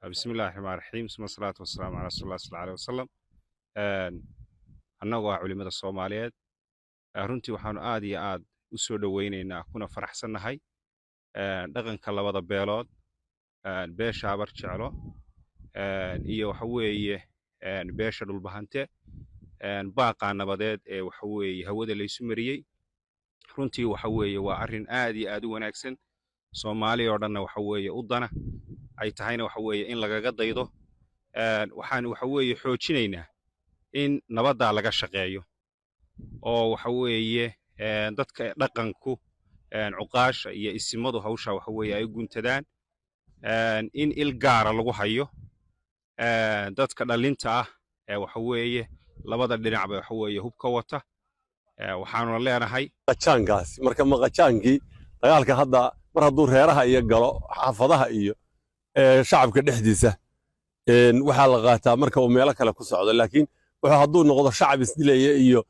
Bismi illahi raxmaan raxiim, suma salaatu wasalaamu calaa rasuulillah sal alih wasalam. Annagu ah culimmada Soomaaliyeed, runtii waxaanu aad iyo aad u soo dhoweynaynaa kuna faraxsannahay dhaqanka labada beelood, beesha Habar Jeclo iyo waxa weeye beesha Dhulbahante, baaqaa nabadeed ee waxa weeye hawada laysu mariyey. Runtii waxa weeye waa arrin aad iyo aad u wanaagsan, Soomaaliya oo dhanna waxa weeye u dana ay tahayna waxa weeye in lagaga daydo. Waxaan waxa weeye xoojinaynaa in nabaddaa laga shaqeeyo oo waxa weeye dadka dhaqanku, cuqaasha iyo isimadu, hawsha waxa weeye ay guntadaan, in il gaara lagu hayo dadka dhalinta ah ee waxa weeye labada dhinacba waxa weeye hubka wata. Waxaanuna leenahay Maqajaankaasi marka maqajaankii dagaalka hadda mar hadduu reeraha iyo galo xaafadaha iyo shacabka dhexdiisa, waxaa la qaataa marka uu meelo kale ku socdo, laakiin wuxuu hadduu noqdo shacab isdilaya iyo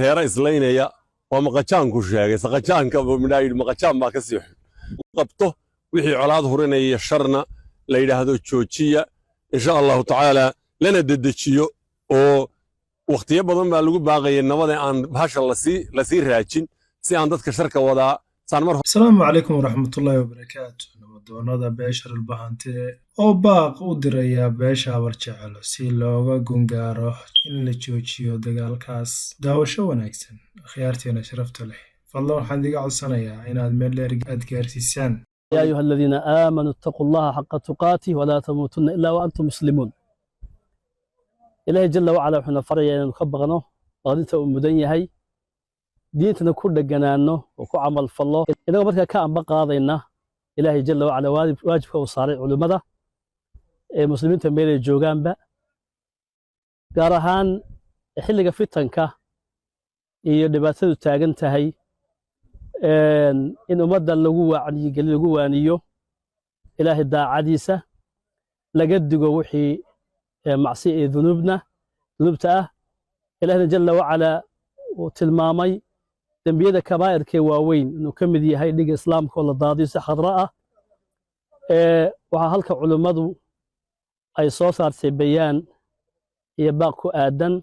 reero islaynaya, waa maqajaanku sheegay. Saqajaanka buu midhaa yidhi, maqajaan baa ka sii xun qabto. Wixii colaad hurinaya, sharna la yidhaahdo joojiya, insha Allahu tacaala, lana dedejiyo oo wakhtiyo badan baa lagu baaqayay nabada aan bahasha lasii raajin si aan dadka sharka wadaa saan mar. Asalaamu calaykum waraxmatullaahi wabarakaatu. Nabadoonada beesha Dhulbahante oo baaq u diraya beesha Habar Jeclo si looga gungaaro in la joojiyo dagaalkaas. Daawasho wanaagsan, akhyaarteena sharafta leh. Fadlan waxaan idiga codsanayaa inaad meel dheer aad gaarsiisaan. يا أيها الذين آمنوا اتقوا الله حق تقاته ولا تموتن إلا وأنتم مسلمون. Ilaahay jalla wacala wuxuuna farayaa inaanu ka baqno baqdinta uu mudan yahay, diintana ku dheganaano oo ku camal fallo. Inagoo markaa ka amba qaadayna Ilaahay jalla wacala waajibka uu saaray culimmada ee muslimiinta meelay joogaanba, gaar ahaan xilliga fitanka iyo dhibaatadu taagan tahay, in ummadda lagu wacyigeliyo, lagu waaniyo Ilaahay daacadiisa, laga digo wixii macsi iyo dunuubta ah. Ilaahna jalla wacala uu tilmaamay dembiyada kabaa'irkee waaweyn inuu ka mid yahay dhiga Islaamka oo la daadiyo si xaqdarro ah. Waxaa halka culimmadu ay soo saartay bayaan iyo baaq ku aadan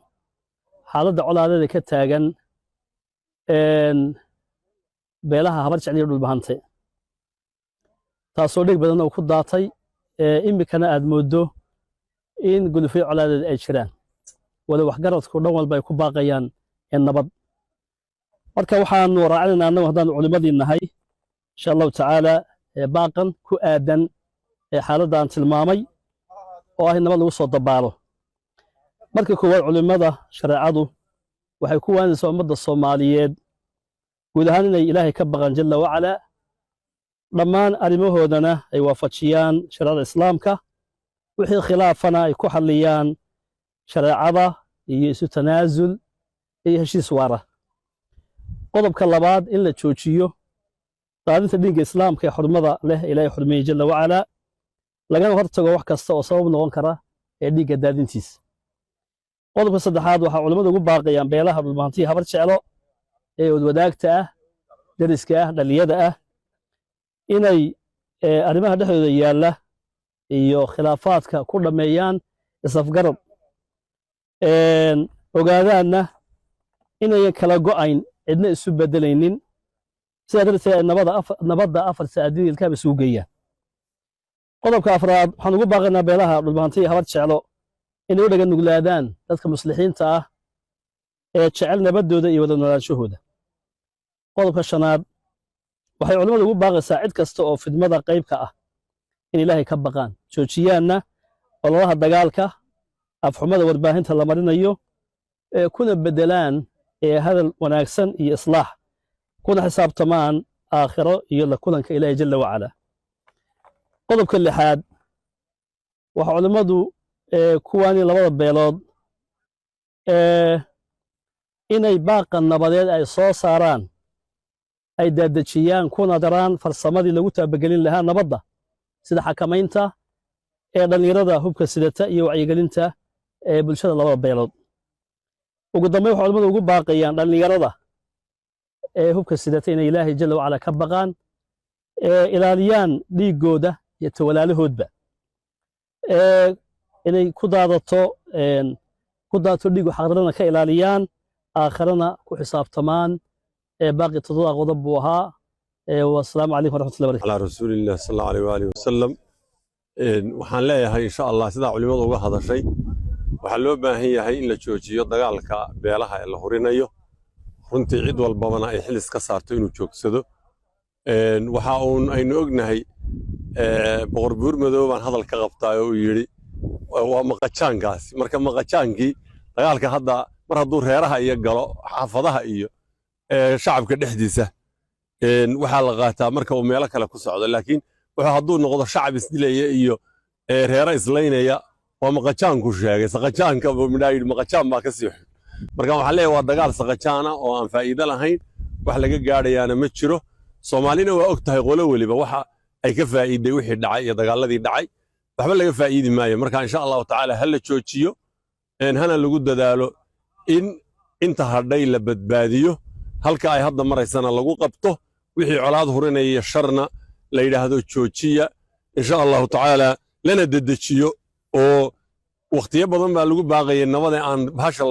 xaaladda colaadeeda ka taagan beelaha Habar Jecel iyo Dhulbahante, taasoo dhig badan oo ku daatay, iminkana aad mooddo in gulufyo colaadeed ay jiraan, wali waxgaradku dhan walba ay ku baaqayaan nabad. Marka waxaanu raacinaynaa annagu haddaanu culimmadii nahay, insha Allahu tacaala, baaqan ku aadan xaaladdan tilmaamay oo ah in nabad lagu soo dabaalo. Marka koowaad, culimmada shareecadu waxay ku waanaysaa ummadda Soomaaliyeed guud ahaan inay Ilaahay ka baqaan jalla wacalaa, dhammaan arrimahoodana ay waafajiyaan shareecada Islaamka, wixii khilaafana ay ku xalliyaan shareecada iyo isu tanaasul iyo heshiis waara. Qodobka labaad, in la joojiyo daadinta dhiigga Islaamka ee xurmada leh Ilaahay xurmeeyey jalla wacalaa, lagana hortago wax kasta oo sabab noqon kara ee dhiigga daadintiisa. Qodobka saddexaad, waxaa culimmadu ugu baaqayaan beelaha Dhulbahantiya Habar Jeclo ee odwadaagta ah, deriska ah, dhaliyada ah, inay arrimaha dhexdooda yaalla iyo khilaafaadka ku dhammeeyaan isafgarad, ogaadaanna inayan kala go'ayn, cidna isu beddelaynin. Sidaa darteed ay nabadda afar saa'adiin ilkaaba isugu geeyaan. Qodobka afraad, waxaan ugu baaqaynaa beelaha Dhulbahantiya Habar Jeclo inay u dhaga nuglaadaan dadka muslixiinta ah ee jecel nabaddooda iyo wada noolaanshahooda. Qodobka shanaad, waxay culimmadu ugu baaqaysaa cid kasta oo fidmada qaybka ah in Ilaahay ka baqaan, joojiyaanna ololaha dagaalka, afxumada warbaahinta la marinayo, kuna beddelaan hadal wanaagsan iyo islaax, kuna xisaabtamaan aakhiro iyo la kulanka Ilaahay jalla wacalaa. Qodobka lixaad, waxaa culimmadu kuwaani labada beelood inay baaqa nabadeed ay soo saaraan ay daadejiyaan, kuna daraan farsamadii lagu taabagelin lahaa nabadda, sida xakamaynta ee dhallinyarada hubka sidata iyo wacyigelinta ee bulshada labada beelood. Ugu dambayn, waxay culimmadu ugu baaqayaan dhallinyarada ee hubka sidata inay Ilaahay jalla wacala ka baqaan, ee ilaaliyaan dhiiggooda iyo tawalaalahoodba. Inay ku daadato ku daadato dhiigu xaqdarana ka ilaaliyaan, aakharana ku xisaabtamaan. Baaqi 7 qodob buu ahaa. Wasalaamu calaykum waraxmatullahi barakatu. Calaa rasuulillah sal allahu alayh waalihi wasalam. Waxaan leeyahay, insha Allah, sidaa culimmadu uga hadashay, waxaa loo baahan yahay in la joojiyo dagaalka beelaha ee la hurinayo. Runtii cid walbabana ay xil iska saarto inuu joogsado. Waxa uun aynu ognahay, Boqor Buur Madow baan hadal ka qabtaa oo uu yidhi waa maqajaankaasi. Marka maqajaankii dagaalka hadda mar hadduu reeraha iyo galo xaafadaha iyo shacabka dhexdiisa, waxaa la qaataa marka uu meelo kale ku socdo. Laakiin wuxuu hadduu noqdo shacab isdilaya iyo reero islaynaya, waa maqajaanku sheegay. Saqajaanka buu midhaa yidhi, maqajaan baa ka sii xun. Marka waxaan leeyahay, waa dagaal saqajaana oo aan faa'iido lahayn, wax laga gaadhayaana ma jiro. Soomaalina waa og tahay qolo weliba waxa ay ka faa'iiday wixii dhacay iyo dagaaladii dhacay. Waxba laga faa'iidi maayo. Marka insha Allahu tacaala ha la joojiyo, hana lagu dadaalo in inta hadhay la badbaadiyo, halka ay hadda maraysana lagu qabto. Wixii colaad hurinaya sharna la yidhaahdo joojiya, insha Allahu tacaala, lana dedejiyo, oo wakhtiyo badan baa lagu baaqayay nabada aan bahasha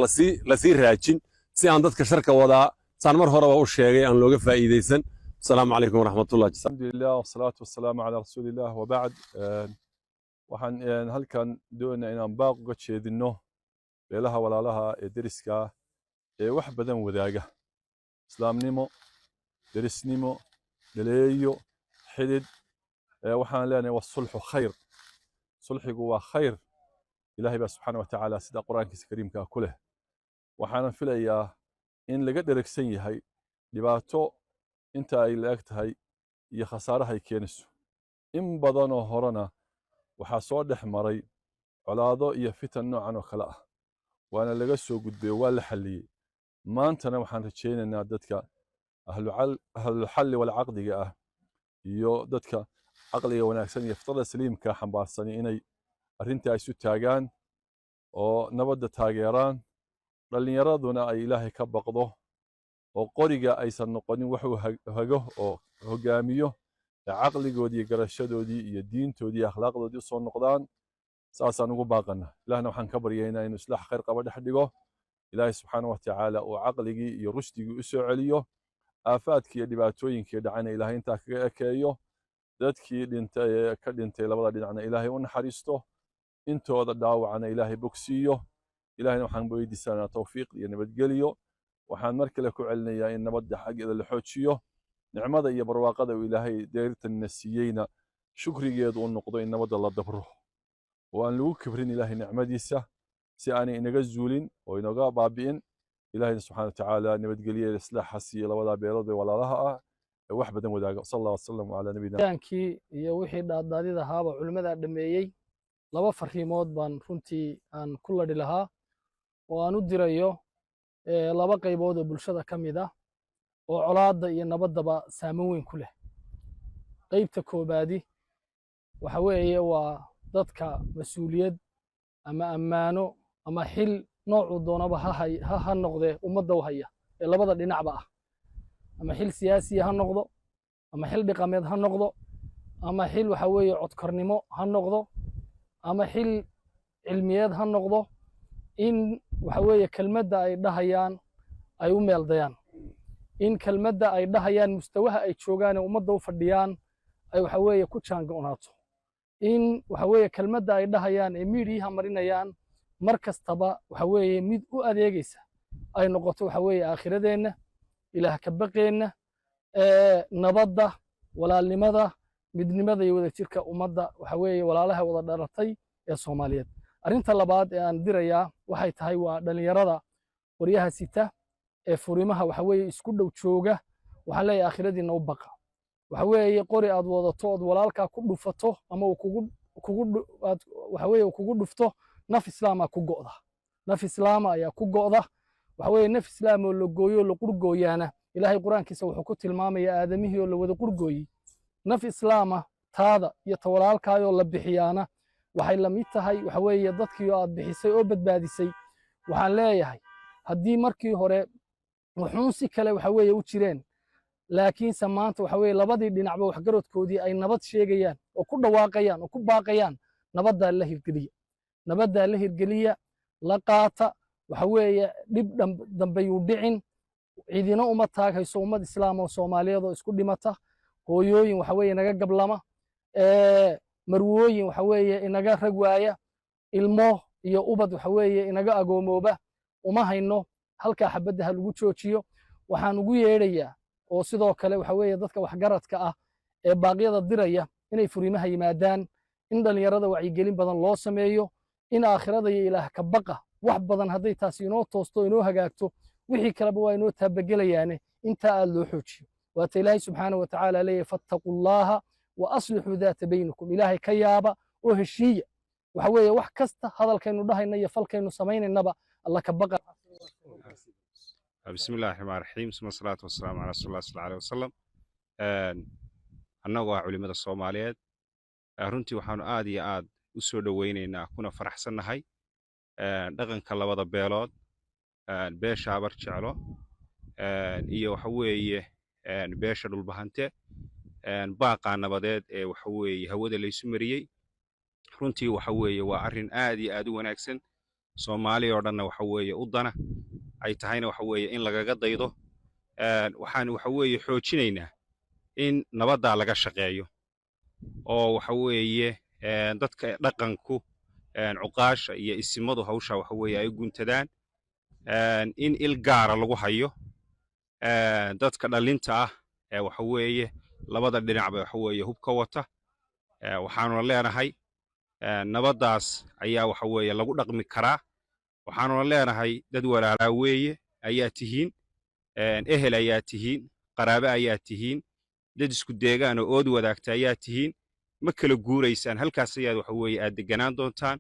lasii raajin, si aan dadka sharka wadaa, saan mar horeba u sheegay, aan looga faa'iidaysan. Asalaamu calaykum waraxmatullah. الحمد لله والصلاة والسلام على رسول الله وبعد. Waxaan halkan doonaynaa inaan baaq uga jeedinno beelaha walaalaha ee deriska ah ee wax badan wadaaga: islaamnimo, derisnimo, dhaleeyo, xidid. Waxaan leenahay: والصلح خير. Sulxigu waa khayr. Ilaahay baa subxaana wa tacaala sida Qur-aankiisa kariimka ah ku leh. Waxaanan filayaa in laga dheregsan yahay dhibaato inta ay la eg tahay iyo khasaaraha ay keenayso. In badanoo horena waxaa soo dhex maray colaado iyo fitan noocan oo kale ah, waana laga soo gudbay oo waa la xalliyey. Maantana waxaan rajaynaynaa dadka ahlulxalli walcaqdiga ah iyo dadka caqliga wanaagsan iyo fitrada saliimka xambaarsani inay arrintaa isu taagaan oo nabadda taageeraan, dhallinyaraduna ay Ilaahay ka baqdo oo qoriga aysan noqonin wax uu hago oo hoggaamiyo, ee caqligoodii iyo garashadoodii iyo diintoodii iyo akhlaaqdoodii usoo noqdaan. Saasaan ugu baaqana. Ilaahna waxaan ka baryaynaa inuu islaax khayr qaba dhex dhigo. Ilaahay subxaana wa tacaala uu caqligii iyo rushdigii u soo celiyo. Aafaadkii iyo dhibaatooyinkii dhacana Ilaahay intaa kaga ekeeyo. Dadkii dhintay ee ka dhintay labada dhinacna Ilaahay u naxariisto, intooda dhaawacana Ilaahay bogsiiyo. Ilaahayna waxaan weydiisanaa tawfiiq iyo nabadgelyo. Waxaan mar kale ku celinayaa in nabadda xaggeeda la xoojiyo. Nicmada iyo barwaaqada uu Ilaahay deertanna siiyeyna shukrigeedu uu noqdo in nabadda la dabro oo aan lagu kibrin Ilaahay nicmadiisa, si aanay inaga zuulin oo inaga baabi'in. Ilaahayna subxaana watacaala nabadgelyo islaaxa siiye labadaa beelood ee walaalaha ah ee wax badan wadaaga. Sal Allah wasalam calaa nabiyina. Kii iyo wixii dhaaddaadid ahaaba culimmadaa dhameeyey. Laba fariimood baan runtii aan ku ladhi lahaa oo aan u dirayo laba qaybood oo bulshada ka mid ah oo colaadda iyo nabaddaba saameyn weyn ku leh. Qaybta koobaadi waxa weeye waa dadka mas-uuliyad ama ammaano ama xil noocuu doonaba ha noqdee ummadda u haya ee labada dhinacba ah, ama xil siyaasiya ha noqdo, ama xil dhaqameed ha noqdo, ama xil waxa weeye codkornimo ha noqdo, ama xil cilmiyeed ha noqdo, in waxa weeye kelmadda ay dhahayaan ay u meeldayaan, in kelmadda ay dhahayaan mustawaha ay joogaan ee ummadda u fadhiyaan ay waxa weeye ku jaango'naato, in waxa weeye kelmadda ay dhahayaan ee miidiyaha marinayaan mar kastaba waxa weeye mid u adeegaysa ay noqoto waxa weeye aakhiradeenna, Ilaah ka baqeenna, nabadda, walaalnimada, midnimada iyo wadajirka ummadda waxa weeye walaalaha wada dhalatay ee Soomaaliyeed. Arrinta labaad ee aan dirayaa waxay tahay waa dhallinyarada qoryaha sita ee furimaha waxa weeye isku dhow jooga. Waxaan leeyahay, aakhiradiinna u baqa. Waxa weeye qori aad wadato ood walaalkaa ku dhufato ama uu kugu aad waxa weeye uu kugu dhufto, naf islaama ku go'da, naf islaama ayaa ku go'da. Waxa weeye naf islaam oo la gooyo oo la qurgooyaana, Ilaahay Qur-aankiisa wuxuu ku tilmaamayaa aadamihii oo la wada qurgooyey. Naf islaama taada iyo ta walaalkaayoo la bixiyaana waxay la mid tahay waxa weeye dadkii oo aad bixisay oo badbaadisay. Waxaan leeyahay, haddii markii hore wuxuun si kale waxa weeye u jireen, laakiinse maanta waxa weeye labadii dhinacba waxgaradkoodii ay nabad sheegayaan oo ku dhawaaqayaan oo ku baaqayaan. Nabaddaa la hirgeliya, nabaddaa la hirgeliya, la qaata. Waxa weeye dhib dambeyuu dhicin, cidina uma taaghayso ummad Islaam oo Soomaaliyeed oo isku dhimata, hooyooyin waxa weeye naga gablama, marwooyin waxa weeye inaga rag waaya, ilmo iyo ubad waxa weeye inaga agoomooba uma hayno. Halkaa xabadda ha lagu joojiyo. Waxaan ugu yeedhayaa oo sidoo kale waxa weeye dadka waxgaradka ah ee baaqyada diraya inay furimaha yimaadaan, in dhallinyarada wacyigelin badan loo sameeyo, in aakhirada iyo Ilaah ka baqa wax badan. Hadday taasi inoo toosto, inoo hagaagto, wixii kaleba waa inoo taabagelayaane intaa aad loo xoojiyo. Waata Ilaahay subxaana wa tacaala leeyahay: "فاتقوا الله وأصلحوا ذات بينكم." Ilaahay ka yaaba oo heshiiya. Waxa weeye wax kasta hadalkaynu dhahayna iyo falkaynu samaynaynaba Alla ka baqa. بسم الله الرحمن الرحيم، ثم الصلاة والسلام على رسول الله صلى الله عليه وسلم. Annagoo ah culimada Soomaaliyeed, runtii waxaanu aad iyo aad u soo dhoweynaynaa kuna faraxsannahay dhaqanka labada beelood, beesha Habar Jeclo iyo waxa weeye beesha Dhulbahante, baaqaa nabadeed ee waxa weeye hawada laysu mariyey. Runtii waxa weeye waa arrin aad iyo aad u wanaagsan, Soomaaliya oo dhanna waxa weeye u dana ay tahayna waxa weeye in lagaga daydo. Waxaan waxa weeye xoojinaynaa in nabaddaa laga shaqeeyo oo waxa weeye dadka dhaqanku, cuqaasha iyo isimadu, hawsha waxa weeye ay guntadaan, in il gaara lagu hayo dadka dhalinta ah ee waxa weeye labada dhinacba waxa weeye hubka wata. Waxaanuna leenahay nabaddaas ayaa waxa weeye lagu dhaqmi karaa. Waxaanuna leenahay dad walaalaa weeye ayaa tihiin, ehel ayaa tihiin, qaraabe ayaa tihiin, dad isku deegaan oo ood wadaagta ayaa tihiin. Ma kala guuraysaan, halkaas ayaad waxa weeye aad deganaan doontaan.